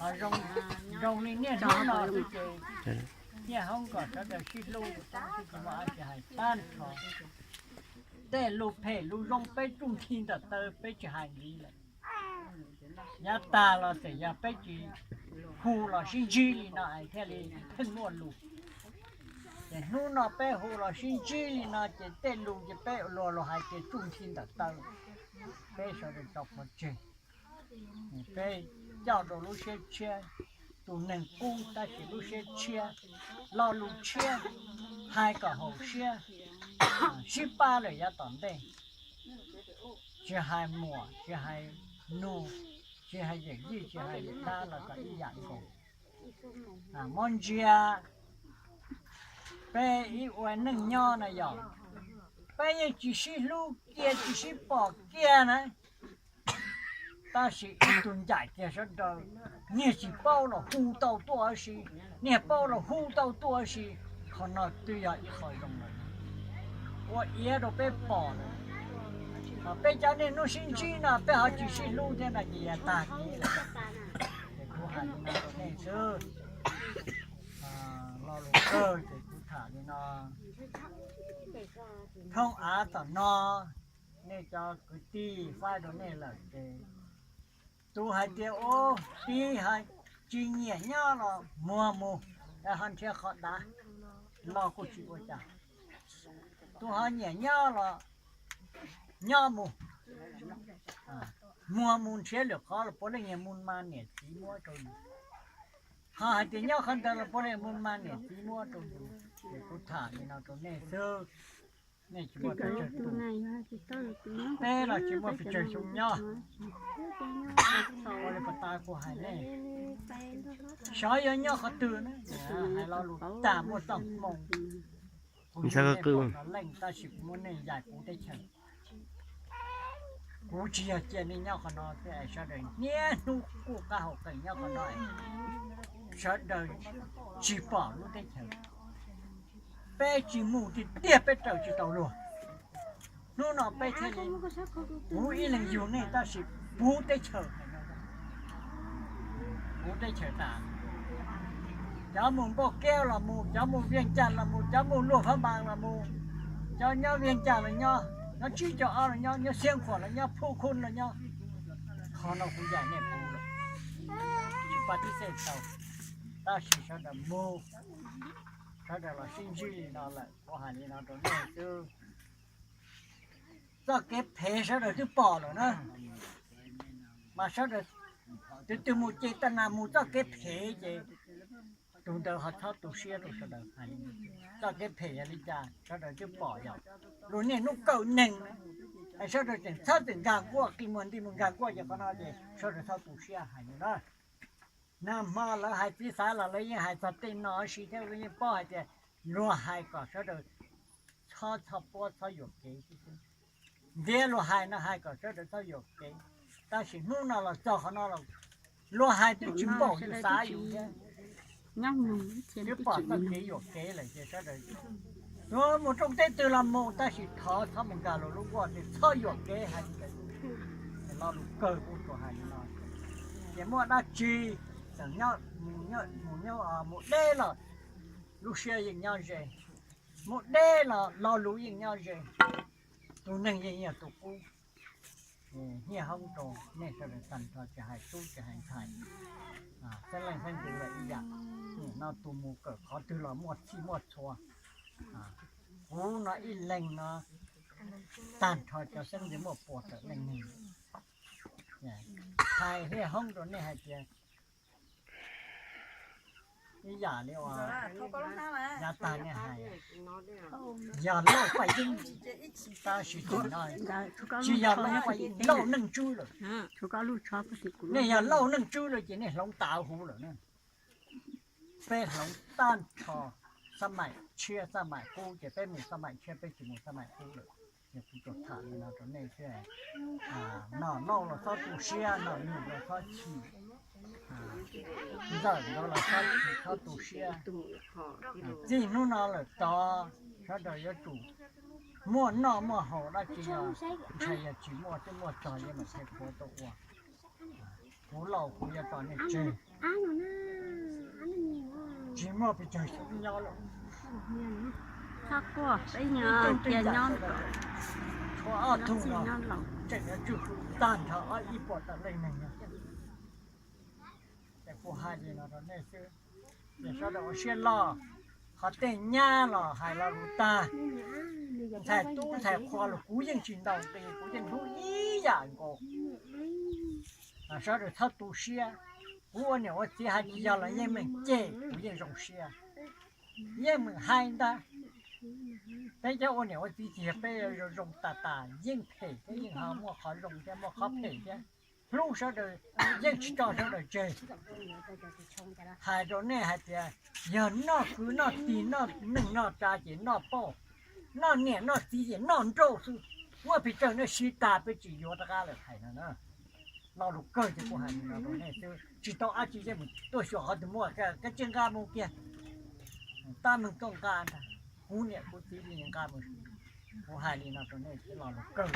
Zoo li niaj hnub no xwb ces, niaj hoob kom sawv daws sib hlub, tsis muaj dab tsi hais tag nrho. Tej lus phem lus zoo peb tsuj nthi ntawm taw peb tsis hais ntxiv lawm. Yav tag los txawm yog peb tsis hu los sib ntsib li no es thiaj li pheej muaj lus. Ces hnub no peb hu los sib ntsib li no ces tej lus ces peb luag los hais tias tsuj nthi ntawm taw, peb sawv daws tso pov tseg. Peb coj rau lub siab tshiab, tus neeg qub tab sis lub siab tshiab, lo lus tshiab, hais kom haum siab, sib pab lawm yav tom ntej. Tsis hais muam, tsis hais nug, tsis hais yawm yij, tsis hais yawm dab los kom ib yam nkaus. Muab ntsia peb ib ua neej nyob na yog, peb yeej tsis sib hlub kiag tsis sib pom kiag na, tab sis ib tug ncaim kiag sawv daws, niag tsis paub los hu tau tuaj si, niag paub los hu tau tuaj si. Qhov no twb yog ib qho zoo lawm, ua iav rau peb pom lawm. Peb cov niaj hnub sib ntsib no peb ho tsis sib hlub thiab no ces yog tag kev lawm. Ces kuv hais li no rau nej xwb, lo lus kawg ces kuv tham li no. Thoob av tom no, nej cov kwv tij faib rau nej lawm ces, tus hais tias ua tib hais tsis nyiam nyob los muag mus, ho nrhiav qhov dav los kuj tsis ua cas. Tus ho nyiam nyob los nyob mus, muag mus nrhiav lwm qhov los puav leej yog mus mas niam txiv muab rau yus. Ho hais tias nyob qhov ntawd los puav leej mus mas niam txiv muab rau yus. Ces kuv tham li no rau nej xwb, nej tsis muaj pes tsawg tus, peb los tsis muaj pes tsawg xyoo nyob. Ua li pas tas kuv hais nej, xyov yuav nyob qhov twg na, hais lo lus tag muaj txoj hmoo. Kuv yog leej tab sis kuv muaj neej yais kuv teb chaws. Kuv tsis yog cia nej nyob qhov no xwb es sawv daws niaj hnub kuj qab hau qees nyob qhov no, sawv daws tsis pom lub teb chaws. Peb tsis mus tiag tiag peb raws tsis tau luag. Hnub no peb thiaj li, kuv ib leeg yug nej tab sis puv teb chaws, puv teb chaws tas. Cov mus Npauj Kev los mus, cov mus Vias Cas los mus, cov mus Luam Phab Npas los mus, cov nyob Vias Cas los nyob, nyob Tsib Caug Ob los nyob, nyob Xiab Khuam los nyob, Phu Khu los nyob. Qhov no kuv yam nej puv lawm, tsis pa tib xej tau, tab sis sawv daws mus, sawv daws los sib ntsib li no lawm, kuv hais li no rau nej xwb. Txoj kev phem sawv daws twb pom lawm na, mas sawv daws twb twb mus ces tag nas mus txoj kev phem ces tus ntawd ho txhob tu siab rau sawv daws hais. Txoj kev phem yog li cas sawv daws twb pom yog luag niaj hnub kawm neeg, es sawv daws tseem txhob txwm nkag nkuaj, qi muag nti mus nkag nkuaj ces qhov no ces sawv daws txhob tu siab hais li na. Nag hmo lawv hais txiv xaiv los lawv yeej hais txog tej no si thiab, yeej paub hais tias luag hais kom sawv daws txhob txhoj puab txhob yuam kev xwb. Ntiav luag hais no hais kom sawv daws txhob yuam kev, tab sis hnub no los txog qhov no los luag hais twb tsis npaum yus xav yus thiab. Twb pom txoj kev yuam kev lawm ces sawv daws, luag mus rooj teb twg los mus tab sis thov txhob mus nkag luag lub nkuaj, txhob yuam kev hais li ntawd. Lo lus kawg kuv tsuas hais li no. Ces muaj dab tsi tseem nyob, mus deb los lub siab yeej nyob ze, mus deb los lo lus yeej nyob ze. Tus neeg yeej yog tus qub. Nyiaj hoob rau nej sawv daws tag nrho, tsis hais tub tsis hais ntxhais, xeeb leej xeeb ntxwv los ib yam. Nim no tus mus kawm qhov twg los muaj txhij muaj txhua. Kuv no ib leeg no, tag nrho cov xeeb ntxwv muaj puas tawm leej neeg. Hais nyiaj hoob rau nej hais tias ib yam li uas yav tag nej hais, yog Lauj Paj Yeeb, tab sis tseem no tsis yog Lauj Paj Yeeb, Lauj Neej Tswb lawm. Nej yog Lauj Neej Tswb lawm ces nej hloov tas huv lawm na. Peb hloov tag nrho xab maim tshiab xab maim qub ces peb mus xab maim tshiab, peb tsis mus xab maim qub lawm. Ces kuv tsuas tham li no rau nej xwb. Noj lauj los txhob tu siab, noj nug los txhob chim, ntxawm ntawd los txhob chim txhob tu siab. Txij hnub no lawm tod sawv daws yuav tsum muaj noj muaj haus dab tsi los ntshai yog tsis muaj twb muaj txog yeej mam thiaj khuav tau ua. Kuv laus kuv yuav tos nej tseg. Tsis muaj pes tsawg xyoo nyob lawm. Txhob quaj, peb nyob cia nyob, tshuav ob tug no tseem yuav tswj hwm tag nrho ob ib puas tawm leej neeg no. Ces kuv hais li no rau nej xwb, ces sawv daws ua siab loj. Qhov tej nyab los hais lo lus tag, ntxhais tub ntxhais qhua los kuv yeej tsis ntaus nqi, kuv yeej hlub ib yam nkaus. Sawv daws txhob tu siab, kuv ua niam ua txiv hais tsis yog los yeej meem cem, kuv yeej zoo siab, yeej meem hais ntag. Peb cov ua niam ua txiv tiag peb zoo zoo tas tas yeej phem thiab yeej ho muaj qhov zoo thiab muaj qhov phem thiab. Hlub sawv daws, yeej tsis tso sawv daws tseg. Hais rau nej hais tias yog noj kwv noj tij noj neej noj tsa ces noj pauj, noj niam noj txiv ces noj nrauj xwb. Muaj pes tsawg nej siv tas peb tsis yuav rov qab lawm hais no na. Lo lus kawg ces kuv hais li no rau nej xwb, tsis tau dab tsi yeej meem tuaj xyuas qhov twg muaj kab tsiaj nqa mus kiag, tab meeg tuaj nqa ntag, kuv niam kuv txiv li nqa mus. Kuv hais li no rau nej xwb, lo lus kawg,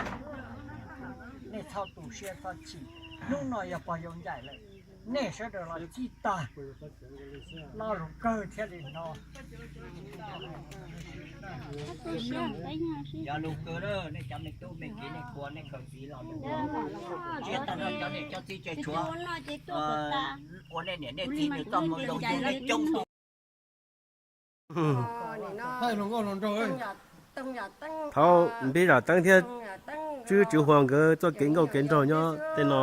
nej txhob tu siab txhob chim, hnub no yog pog yau ncaim lawm, nej sawv daws los cij tag, lo lus kawg thiaj li no. Cov lus kawg, nej cov me tub me kiv nej kua nej khaws txiv los, tsiab tag nrho cov niam cov txiv ces tshuav ua nej niam nej txiv nws txoj hmoo zoo yug nej coob tus. Thaum npib zam teeb thiab tswb tswv huas nkawd txoj kev nkauj kev nraug nyob tej no,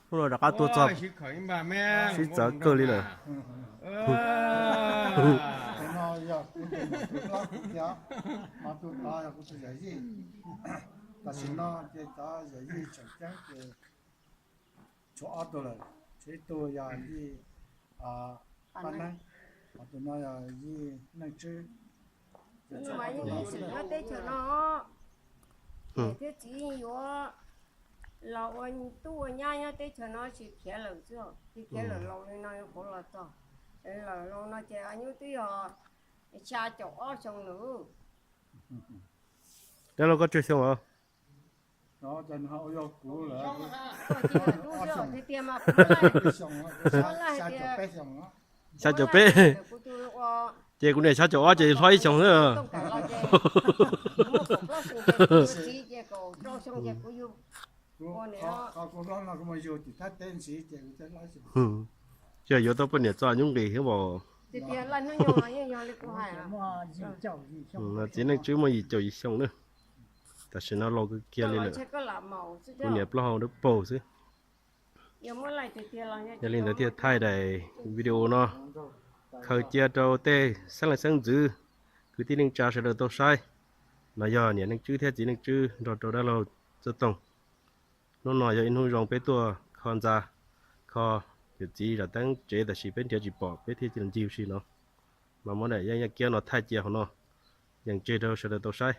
hnub no rov qab tuaj txog, sib txawv kawg li lawm. Tam sim no ces cov yawm yij tseem ceeb ces tshuav ob tug lawm, tshuav ib tug yog yij Paj Neeb, ho tus no yog yij Neej Tswb. Mas yeej tsis nyob teb chaws no, niam thiab txiv yeej yuav los ua tub ua nyab nyob teb chaws no tsis khiav lawm xwb, tsis khiav lawm laus li no yuav puas los txog. Lawm laus no ces nyuj twb yog xya caum ob xyoo lawm. Dab laug koj tsawg xyoo os? Xya caum peb. Ces kuv niam xya caum ob ces hlob ib xyoos xwb. Tsis yog yuav tau poj niam txog nyuj nqis thiab as. Txiv Neej Tswb muaj yim caum yim xyoo na. Tam sim no laus kiag li lawm, kuv niam plaub hau dawb paug xwb. Yog li ntawd thiaj thaij daim video no khaws cia rau tej xeeb leej xeeb ntxwv, kwv tij neej tsa sawv daws tau saib. No yog niam Neej Tswb thiab txiv Neej Tswb nrog rau dab laug Txawj Toog. Hnub no yog ib hnub zoo peb tuaj kho ntxa, kho yawm txiv zam teeb tsev, tab sis peb nrhiav tsis pom peb thiaj cia li ncig ua si no. Mas muab daim yeeb yaj kiab no thaij cia hauv no, yeej tseg rau sawv daws tau saib.